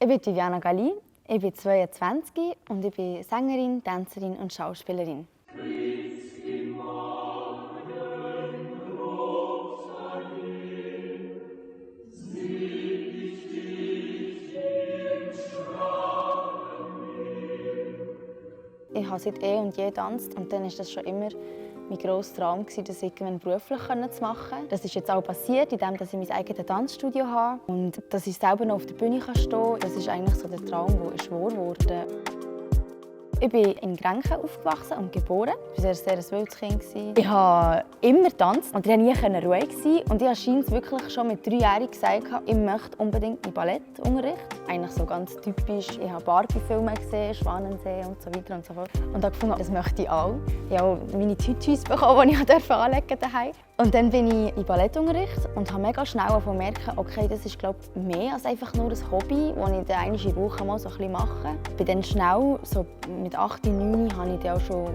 Ich bin Viviana Galli, ich bin 22 und ich bin Sängerin, Tänzerin und Schauspielerin. Ich habe seit und je getanzt und dann war das schon immer mein grosser Traum, das irgendwann beruflich zu machen. Das ist jetzt auch passiert, indem ich mein eigenes Tanzstudio habe und dass ich selber noch auf der Bühne stehen kann. Das ist eigentlich so der Traum, der wahr wurde. Ich bin in Grenchen aufgewachsen und geboren. Ich war sehr ein wildes Kind. Ich habe immer getanzt und ich konnte nie ruhig sein. Und ich habe scheinbar wirklich schon mit 3-Jährigen gesagt, ich möchte unbedingt in Ballettunterricht. Eigentlich so ganz typisch. Ich habe Barbie-Filme gesehen, Schwanensee und so weiter und so fort. Und habe gefunden, das möchte ich auch. Ich habe auch meine Tütüs bekommen, die ich anlegen durfte. Und dann bin ich in Ballettunterricht und habe mega schnell gemerkt, okay, das ist mehr als einfach nur ein Hobby, das ich einmal in der Woche mal so ein bisschen mache. Ich bin dann schnell, so mit 8, 9, habe ich dann auch schon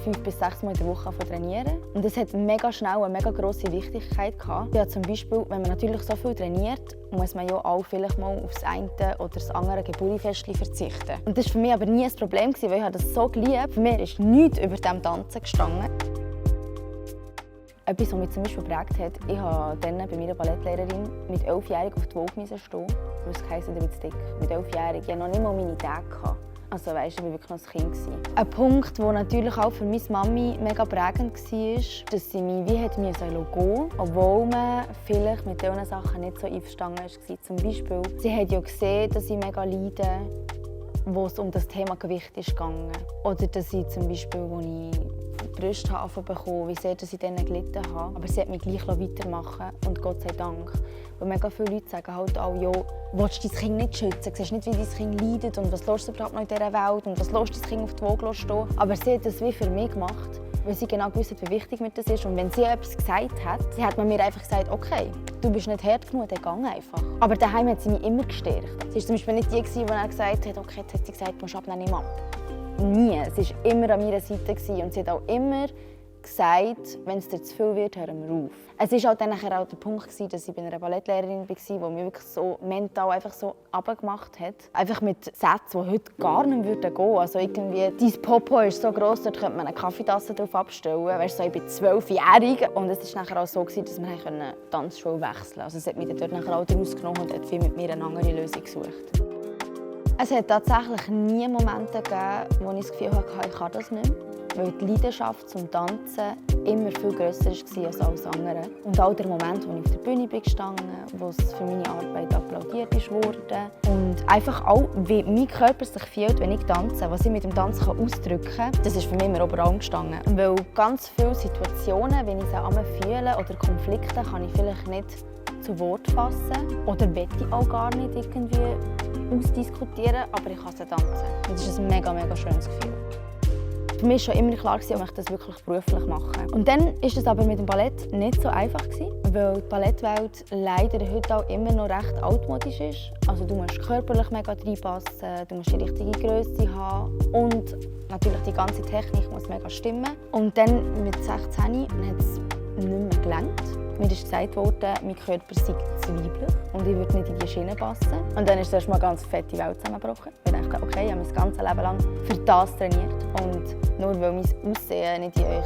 5 bis 6 Mal in der Woche trainieren. Und das hat mega schnell eine mega grosse Wichtigkeit gehabt. Ja, zum Beispiel, wenn man natürlich so viel trainiert, muss man ja auch vielleicht mal auf das eine oder das andere Geburtstagsfest verzichten. Und das war für mich aber nie ein Problem, weil ich das so geliebt. Für mich ist nichts über dem Tanzen gestanden. Etwas, was mich zum Beispiel geprägt hat, ich habe dann bei meiner Ballettlehrerin mit 11-Jährig auf die Waage stehen, weil es heisst, ich bin zu dick. Mit 11-Jährig, ich hatte noch nicht mal meine Tage. Also weißt, ich war wirklich noch ein Kind. Ein Punkt, der natürlich auch für meine Mami mega prägend war, dass sie mich wie gehen musste, obwohl man vielleicht mit diesen Sachen nicht so einverstanden war. Zum Beispiel, sie hat ja gesehen, dass ich mega leide, wo es um das Thema Gewicht ging. Oder dass ich zum Beispiel, als ich die Brüste bekommen, wie sehr dass ich denen gelitten habe. Aber sie hat mich gleich weitermachen und Gott sei Dank. Weil mega viele Leute sagen halt auch, ja, willst du dein Kind nicht schützen? Siehst nicht, wie dein Kind leidet und was lässt du überhaupt noch in dieser Welt und was lässt dein Kind auf die Waage stehen? Aber sie hat das wie für mich gemacht, weil sie genau gewusst hat, wie wichtig mir das ist. Und wenn sie etwas gesagt hat, hat man mir einfach gesagt, okay, du bist nicht hart genug, dann gang einfach. Aber daheim hat sie mich immer gestärkt. Sie war zum Beispiel nicht die, die gesagt hat, okay, jetzt hat sie gesagt, du musst abnehmen, nimm ab. Nie. Sie war immer an meiner Seite und sie hat auch immer gesagt, wenn es dir zu viel wird, hören wir auf. Es war halt dann auch der Punkt, dass ich bei einer Ballettlehrerin war, die mich wirklich so mental einfach so runtergemacht hat. Einfach mit Sätzen, die heute gar nicht gehen würden. Also irgendwie, dein Popo ist so gross, dort könnte man eine Kaffeetasse drauf abstellen. Weißt du, so, ich bin 12-jährig und es war nachher auch so, dass wir die Tanzschule wechseln konnten. Also es hat mich dort nachher auch rausgenommen und hat viel mit mir eine andere Lösung gesucht. Es hat tatsächlich nie Momente gegeben, wo ich das Gefühl hatte, ich kann das nicht mehr. Weil die Leidenschaft zum Tanzen immer viel grösser war als alles andere. Und auch der Moment, wo ich auf der Bühne stand, wo es für meine Arbeit applaudiert wurde. Und einfach auch, wie mein Körper sich fühlt, wenn ich tanze, was ich mit dem Tanzen ausdrücken kann, das ist für mich immer oben gestanden. Weil ganz viele Situationen, wenn ich sie fühle oder Konflikte, kann ich vielleicht nicht zu Wort fassen. Oder will ich auch gar nicht irgendwie ausdiskutieren, aber ich kann sie tanzen. Das ist ein mega, mega schönes Gefühl. Für mich war schon immer klar, ich möchte das wirklich beruflich machen. Und dann war es aber mit dem Ballett nicht so einfach, weil die Ballettwelt leider heute auch immer noch recht altmodisch ist. Also du musst körperlich mega reinpassen, du musst die richtige Größe haben und natürlich die ganze Technik muss mega stimmen. Und dann mit 16 hat es nicht mehr gelangt. Mir ist gesagt worden, mein Körper sei zu weiblich und ich würde nicht in die Schiene passen. Und dann ist erst mal eine ganz fette Welt zusammengebrochen. Ich dachte, okay, ich habe mein ganzes Leben lang für das trainiert. Und nur weil mein Aussehen nicht in euer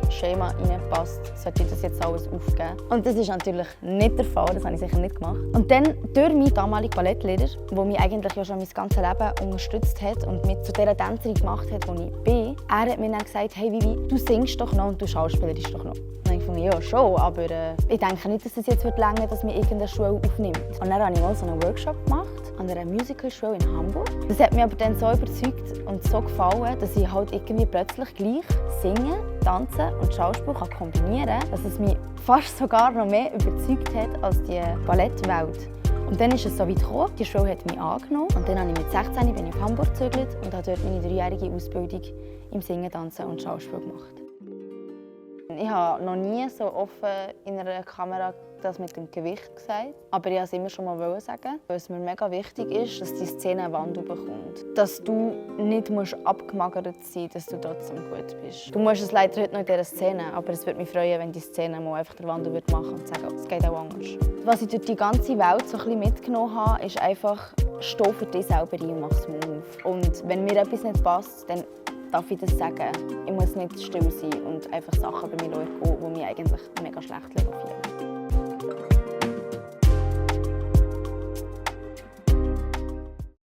Schema reinpasst, sollte ich das jetzt alles aufgeben. Und das ist natürlich nicht der Fall, das habe ich sicher nicht gemacht. Und dann durch meinen damaligen Ballettlehrer, der mich eigentlich ja schon mein ganzes Leben unterstützt hat und mich zu dieser Tänzerin gemacht hat, die ich bin, er hat mir dann gesagt, hey Vivi, du singst doch noch und du schauspielerst doch noch. Und ich fand, ja schon, aber ich denke nicht, dass es jetzt länger wird, dass mich irgendeine Schule aufnimmt. Und dann habe ich mal so einen Workshop gemacht an einer Musicalschule in Hamburg. Das hat mich aber dann so überzeugt und so gefallen, dass ich halt irgendwie plötzlich gleich singen, tanzen und Schauspiel kombinieren kann, dass es mich fast sogar noch mehr überzeugt hat als die Ballettwelt. Und dann ist es so weit gekommen, die Schule hat mich angenommen und dann bin ich mit 16 bin ich auf Hamburg gezögert und habe dort meine 3-jährige Ausbildung im Singen, Tanzen und Schauspiel gemacht. Ich habe noch nie so offen in einer Kamera das mit dem Gewicht gesagt. Aber ich wollte es immer schon mal sagen, weil es mir mega wichtig ist, dass die Szene eine Wandel bekommt. Dass du nicht abgemagert sein musst, dass du trotzdem gut bist. Du musst es leider heute noch in dieser Szene, aber es würde mich freuen, wenn die Szene mal einfach den Wandel machen würde und sagen, es geht auch anders. Was ich durch die ganze Welt so ein bisschen mitgenommen habe, ist einfach, steh für dich selber ein und mach es Move. Und wenn mir etwas nicht passt, dann darf ich das sagen. Ich muss nicht still sein und einfach Sachen bei mir durchgehen, die mich eigentlich mega schlecht fühlen.